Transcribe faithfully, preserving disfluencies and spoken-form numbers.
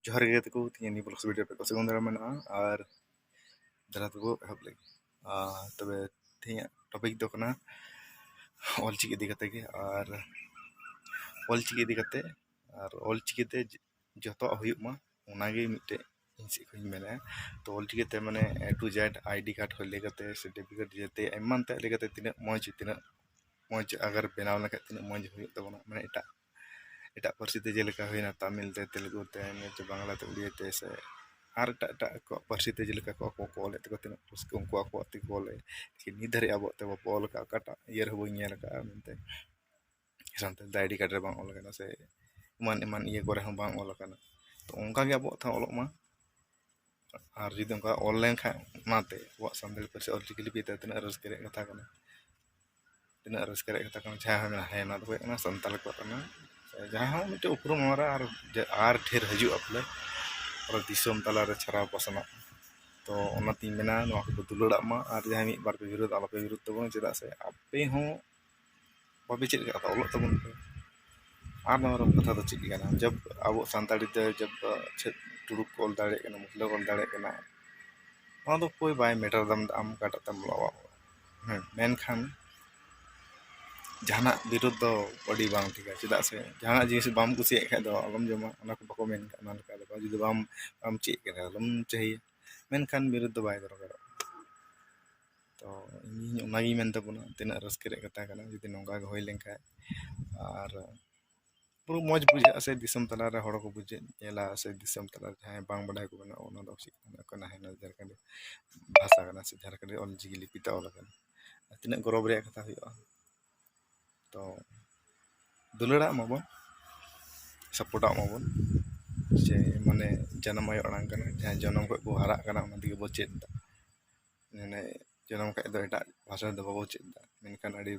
ᱡᱚᱦᱟᱨ ᱜᱮ ᱜᱟᱛᱮ ᱠᱚ, ᱛᱮᱦᱮᱧ ᱱᱤᱭᱟᱹ vlog video ᱯᱮ ᱠᱩᱥᱤ ᱫᱟᱲᱮ ᱢᱮᱱᱟᱜᱼᱟ᱾ ᱟᱨ ᱫᱮᱞᱟ ᱛᱚᱵᱮ ᱮᱦᱚᱵ ᱞᱮᱜᱮ᱾ ᱟᱨ ᱛᱚᱵᱮ ᱛᱮᱦᱮᱧᱟᱜ topic ᱫᱚ ᱠᱟᱱᱟ ᱚᱞᱪᱤᱠᱤ ᱤᱫᱤ ᱠᱟᱛᱮ ᱜᱮ᱾ ᱟᱨ ᱚᱞᱪᱤᱠᱤ ᱤᱫᱤ ᱠᱟᱛᱮ, ᱟᱨ ᱚᱞᱪᱤᱠᱤ ᱛᱮ ᱡᱚᱛᱚᱣᱟᱜ ᱦᱩᱭᱩᱜ ᱢᱟ, ᱚᱱᱟᱜᱮ ᱢᱤᱫᱴᱮᱡ ᱤᱧ ᱥᱮᱫ ᱠᱷᱚᱱᱤᱧ ᱢᱮᱱᱟ᱾ ᱛᱚ ᱚᱞᱪᱤᱠᱤ ᱛᱮ ᱢᱟᱱᱮ A to Z ID card ᱦᱩᱭ ᱞᱮᱠᱟᱛᱮ, certificate ᱡᱮᱛᱮ ᱮᱢᱟᱱ ᱛᱮᱭᱟᱜ ᱞᱮᱠᱟᱛᱮ ᱛᱤᱱᱟᱹᱜ ᱢᱚᱡᱽ, ᱛᱤᱱᱟᱹᱜ ᱢᱚᱡᱽ ᱟᱜᱟᱨ ᱵᱮᱱᱟᱣ ᱞᱮᱠᱷᱟᱡ ᱛᱤᱱᱟᱹᱜ ᱢᱚᱡᱽ ᱦᱩᱭᱩᱜ ᱛᱟᱵᱚᱱᱟ᱾ ᱢᱟᱱᱮ ᱮᱴᱟᱜ, ᱮᱴᱟᱜ ᱯᱟᱹᱨᱥᱤ ᱛᱮ ᱡᱮᱞᱮᱠᱟ ᱦᱩᱭᱱᱟ ᱛᱟᱢᱤᱞ ᱛᱮ, ᱛᱮᱞᱮᱜᱩ ᱛᱮ, ᱱᱤᱭᱟᱹ ᱛᱮ ᱵᱟᱝᱞᱟ ᱛᱮ, ᱩᱲᱤᱭᱟ ᱛᱮ, ᱥᱮ ᱟᱨ ᱮᱴᱟᱜ, ᱮᱴᱟᱜ ᱠᱚᱣᱟᱜ ᱯᱟᱹᱨᱥᱤ ᱛᱮ ᱡᱮᱞᱮᱠᱟ ᱠᱚ, ᱟᱠᱚ ᱠᱚ ᱚᱞᱮᱫ ᱛᱟᱠᱚ, ᱛᱤᱱᱟᱹᱜ ᱨᱟᱹᱥᱠᱟᱹ ᱩᱱᱠᱩ ᱟᱠᱚᱣᱟᱜ ᱛᱮᱠᱚ ᱚᱞᱮᱫ᱾ ᱞᱮᱠᱤᱱ ᱱᱤᱛ ᱫᱷᱟᱹᱨᱤᱡ ᱟᱵᱚᱣᱟᱜ ᱛᱮ ᱵᱟᱠᱚ ᱚᱞ ᱟᱠᱟᱫ, ᱚᱠᱟᱴᱟᱜ ᱤᱭᱟᱹ ᱨᱮᱦᱚᱸ ᱵᱟᱹᱧ ᱧᱮᱞ ᱟᱠᱟᱫᱼᱟ ᱢᱮᱱᱛᱮ᱾ ᱥᱟᱱᱛᱟᱲ ᱛᱮ ID card ᱨᱮ ᱵᱟᱝ ᱚᱞ ᱟᱠᱟᱱᱟ, ᱥᱮ ᱮᱢᱟᱱ ᱮᱢᱟᱱ ᱤᱭᱟᱹ ᱠᱚᱨᱮ ᱦᱚᱸ ᱵᱟᱝ ᱚᱞ ᱟᱠᱟᱱᱟ᱾ ᱛᱚ ᱚᱱᱠᱟ ᱜᱮ ᱟᱵᱚᱣᱟᱜ ᱛᱮᱦᱚᱸ ᱚᱞᱚᱜ ᱢᱟ᱾ ᱟᱨ ᱡᱩᱫᱤ ᱚᱱᱠᱟ ᱚᱞ ᱞᱮᱱᱠᱷᱟᱱ, ᱚᱱᱟᱛᱮ ᱟᱵᱚᱣᱟᱜ ᱥᱟᱱᱛᱟᱲᱤ ᱯᱟᱹᱨᱥᱤ ᱚᱞᱪᱤᱠᱤ ᱞᱤᱯᱤ ᱛᱮ ᱛᱤᱱᱟᱹᱜ ᱨᱟᱹᱥᱠᱟᱹ ᱨᱮᱭᱟᱜ ᱠᱟᱛᱷᱟ ᱠᱟᱱᱟ, ᱛᱤᱱᱟᱹᱜ ᱨᱟᱹᱥᱠᱟᱹ ᱨᱮᱭᱟᱜ ᱠᱟᱛᱷᱟ ᱠᱟᱱᱟ᱾ ᱡᱟᱦᱟᱸᱭ ᱦᱚᱸ ᱢᱮᱱᱟ, "ᱦᱮᱸ, ᱱᱚᱣᱟ ᱫᱚ ᱦᱩᱭᱩᱜ ᱠᱟᱱᱟ ᱥᱟᱱᱛᱟᱲ ᱠᱚᱣᱟᱜ ᱠᱟᱱᱟ", ᱥᱮ ᱡᱟᱦᱟᱸᱭ ᱦᱚᱸ ᱢᱤᱫᱴᱮᱱ ᱩᱯᱨᱩᱢ ᱮᱢᱟ ᱨᱮ ᱟᱨ ᱡᱮ ᱟᱨ ᱰᱷᱮᱨ ᱦᱤᱡᱩᱜᱼᱟ ᱵᱚᱞᱮ, ᱟᱨ ᱫᱤᱥᱚᱢ ᱛᱟᱞᱟᱨᱮ ᱪᱷᱟᱨᱟᱣ ᱯᱟᱥᱱᱟᱜ᱾ ᱛᱚ ᱚᱱᱟᱛᱤᱧ ᱢᱮᱱᱟ, ᱱᱚᱣᱟ ᱠᱚᱫᱚ ᱫᱩᱞᱟᱹᱲᱟᱜ ᱢᱟ, ᱟᱨ ᱡᱟᱦᱟᱸᱭ ᱢᱤᱫ ᱵᱟᱨ ᱯᱮ ᱵᱤᱨᱳᱫ, ᱟᱞᱚᱯᱮ ᱵᱤᱨᱳᱫ ᱛᱟᱵᱚᱱᱟ, ᱪᱮᱫᱟᱜ ᱥᱮ ᱟᱯᱮ ᱦᱚᱸ ᱵᱟᱯᱮ ᱪᱮᱫ ᱠᱟᱜ ᱛᱟᱵᱚᱱᱟ, ᱚᱞᱚᱜ ᱛᱟᱵᱚᱱ ᱯᱮ᱾ ᱟᱨ ᱱᱚᱣᱟ ᱨᱮ ᱠᱟᱛᱷᱟ ᱫᱚ ᱪᱮᱫ ᱜᱮ ᱠᱟᱱᱟ, ᱡᱟᱵ ᱟᱵᱚ ᱥᱟᱱᱛᱟᱲᱤ ᱛᱮ ᱡᱟᱵ ᱪᱮᱫ ᱛᱩᱲᱩᱠ ᱠᱚ ᱚᱞ ᱫᱟᱲᱮᱭᱟᱜ ᱠᱟᱱᱟ, ᱢᱩᱥᱞᱟᱹ ᱠᱚ ᱚᱞ ᱫᱟᱲᱮᱭᱟᱜ ᱠᱟᱱᱟ, ᱱᱚᱣᱟ ᱫᱚ ᱠᱳᱭ ᱵᱟᱭ matter ᱫᱟᱢ ᱟᱢ ᱚᱠᱟᱴᱟᱜ ᱛᱮᱢ ᱚᱞᱚᱜᱼᱟ᱾ ᱦᱮᱸ, ᱢᱮᱱᱠᱷᱟᱱ ᱡᱟᱦᱟᱱᱟᱜ ᱵᱤᱨᱩᱫᱽ ᱫᱚ ᱟᱹᱰᱤ ᱵᱟᱝ ᱴᱷᱤᱠᱟ, ᱪᱮᱫᱟᱜ ᱥᱮ ᱡᱟᱦᱟᱱᱟᱜ ᱡᱤᱱᱤᱥ ᱵᱟᱢ ᱠᱩᱥᱤᱭᱟᱜ ᱠᱷᱟᱡ ᱫᱚ ᱟᱞᱚᱢ ᱡᱚᱢᱟ, ᱚᱱᱟ ᱠᱚ ᱵᱟᱠᱚ ᱢᱮᱱ ᱠᱟᱜᱼᱟ, ᱚᱱᱟ ᱞᱮᱠᱟ ᱫᱚ ᱵᱟᱝ᱾ ᱡᱩᱫᱤ ᱵᱟᱢ, ᱵᱟᱢ ᱪᱮᱫ ᱠᱟᱱᱟ, ᱟᱞᱚᱢ ᱪᱟᱹᱦᱤᱭᱟ, ᱢᱮᱱᱠᱷᱟᱱ ᱵᱤᱨᱩᱫᱽ ᱫᱚ ᱵᱟᱭ ᱫᱚᱨᱠᱟᱨᱚᱜᱼᱟ᱾ ᱛᱚ ᱤᱧ ᱚᱱᱟᱜᱤᱧ ᱢᱮᱱ ᱛᱟᱵᱚᱱᱟ, ᱛᱤᱱᱟᱹᱜ ᱨᱟᱹᱥᱠᱟᱹ ᱨᱮᱭᱟᱜ ᱠᱟᱛᱷᱟ ᱠᱟᱱᱟ ᱡᱩᱫᱤ ᱱᱚᱝᱠᱟ ᱜᱮ ᱦᱩᱭ ᱞᱮᱱᱠᱷᱟᱡ᱾ ᱟᱨ ᱯᱩᱨᱟᱹ ᱢᱚᱡᱽ ᱵᱩᱡᱷᱟᱹᱜᱼᱟ ᱥᱮ, ᱫᱤᱥᱚᱢ ᱛᱟᱞᱟᱨᱮ ᱦᱚᱲ ᱠᱚ ᱵᱩᱡᱷᱟᱹᱜ, ᱧᱮᱞᱟ ᱥᱮ, ᱫᱤᱥᱚᱢ ᱛᱟᱞᱟᱨᱮ ᱡᱟᱦᱟᱸᱭ ᱵᱟᱝ ᱵᱟᱰᱟᱭ ᱠᱚ ᱢᱮᱱᱟᱜᱼᱟ, ᱚᱱᱟ ᱫᱚ ᱪᱮᱫ ᱠᱟᱱᱟ, ᱚᱠᱟ ᱱᱟᱦᱮᱞ ᱡᱷᱟᱲᱠᱷᱚᱸᱰᱤ ᱵᱷᱟᱥᱟ ᱠᱟᱱᱟ ᱥᱮ ᱡᱷᱟᱲᱠᱷᱚᱸᱰᱤ ᱚᱞᱪᱤᱠᱤ ᱞᱤᱯᱤ ᱛᱮ ᱚᱞ ᱟᱠᱟᱱᱟ᱾ ᱟᱨ ᱛᱤᱱᱟᱹᱜ ᱜᱚᱨᱚᱵᱽ ᱨᱮᱭᱟᱜ ᱠᱟᱛᱷᱟ ᱦᱩᱭᱩᱜᱼᱟ᱾ ᱛᱚ ᱫᱩᱞᱟᱹᱲᱟᱜ ᱢᱟᱵᱚᱱ, ᱥᱟᱯᱳᱨᱴᱟᱜ ᱢᱟᱵᱚᱱ, ᱡᱮ ᱢᱟᱱᱮ ᱡᱟᱱᱟᱢ ᱟᱭᱳ ᱟᱲᱟᱝ ᱠᱟᱱᱟ, ᱡᱟᱦᱟᱸ ᱡᱚᱱᱚᱢ ᱠᱷᱚᱱ ᱵᱚ ᱦᱟᱨᱟᱜ ᱠᱟᱱᱟ, ᱚᱱᱟ ᱛᱮᱜᱮ ᱵᱚ ᱪᱮᱫ ᱮᱫᱟ᱾ ᱢᱟᱱᱮ ᱡᱚᱱᱚᱢ ᱠᱷᱚᱱ ᱫᱚ ᱮᱴᱟᱜ ᱵᱷᱟᱥᱟ ᱫᱚ ᱵᱟᱵᱚ ᱪᱮᱫ ᱮᱫᱟ, ᱢᱮᱱᱠᱷᱟᱱ ᱟᱹᱰᱤ